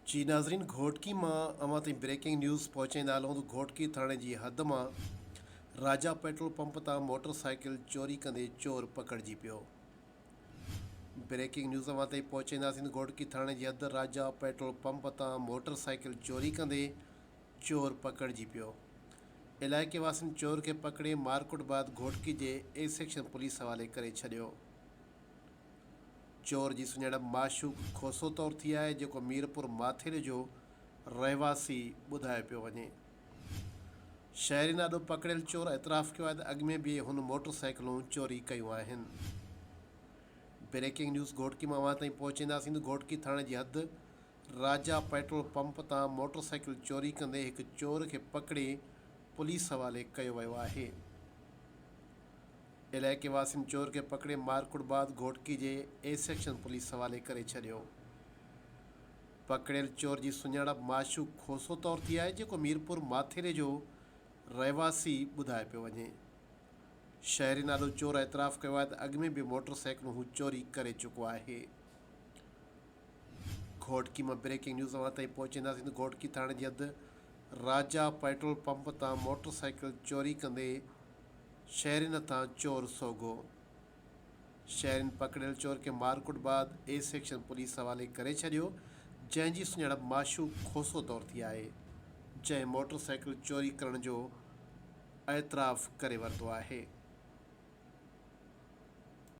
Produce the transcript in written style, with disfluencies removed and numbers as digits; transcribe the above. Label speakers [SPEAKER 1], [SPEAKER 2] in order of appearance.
[SPEAKER 1] جي ناظرين گهوٽڪي مان اوهان تائين بريڪنگ نيوز پهچائيندا هلون ته گهوٽڪي ٿاڻي جي حد مان راجا پيٽرول پمپ تان موٽر سائيڪل چوري ڪندي چور پڪڙجي پيو. بريڪنگ نيوز اوهان تائين پهچائينداسين ته گهوٽڪي ٿاڻي جي حد راجا پيٽرول پمپ تان موٽر سائيڪل چوري ڪندي چور پڪڙجي پيو. علائقي واسين چور کي پڪڙي مارڪٽ بعد گهوٽڪي جي اي سيڪشن پوليس حوالي ڪري ڇڏيو. چور جي سڃاڻپ معشوق کوسو طور ٿي آهي، جيڪو ميرپور ماٿيلي جو رهواسي ٻڌايو پيو وڃي. شهرين آڏو پڪڙيل چور اعتراف ڪيو آهي ته اڳ ۾ به هن موٽر سائيڪلون چوري ڪيون آهن. بريڪنگ نيوز گهوٽڪي مان اوهان تائين پهچائينداسين ته گهوٽڪي ٿاڻي جي حد راجا پيٽرول پمپ تان موٽر سائيڪل چوري ڪندي هڪ چور کي پڪڙي پوليس حوالي ڪيو ويو آهي. علائقي واسين چور کي پڪڙي مارڪٽ بعد گهوٽڪي جي اي سيڪشن پوليس حوالي ڪري ڇڏيو. پڪڙيل چور جي سڃاڻپ معشوق کوسو طور ٿي آهي جيڪو ميرپور ماٿيلي جو رهواسي ٻڌايو پيو وڃي. شهرين آڏو چور اعتراف ڪيو آهي ته اڳ ۾ به موٽر سائيڪلون هو چوري ڪري چڪو آهي. گهوٽڪي مان بريڪنگ نيوز اوهان تائين پهچائينداسين ته گهوٽڪي ٿاڻي جي حد راجا پيٽرول پمپ تان موٽر سائيڪل چوري ڪندي شهرين هٿان چور سوگهو. شهرين پڪڙيل چور کي مارڪٽ بعد اي سيڪشن پوليس حوالي ڪري ڇڏيو جنهن جي سڃاڻپ معشوق کوسو طور ٿي آهي جنهن موٽر سائيڪل چوري ڪرڻ جو اعتراف ڪري ورتو آهي.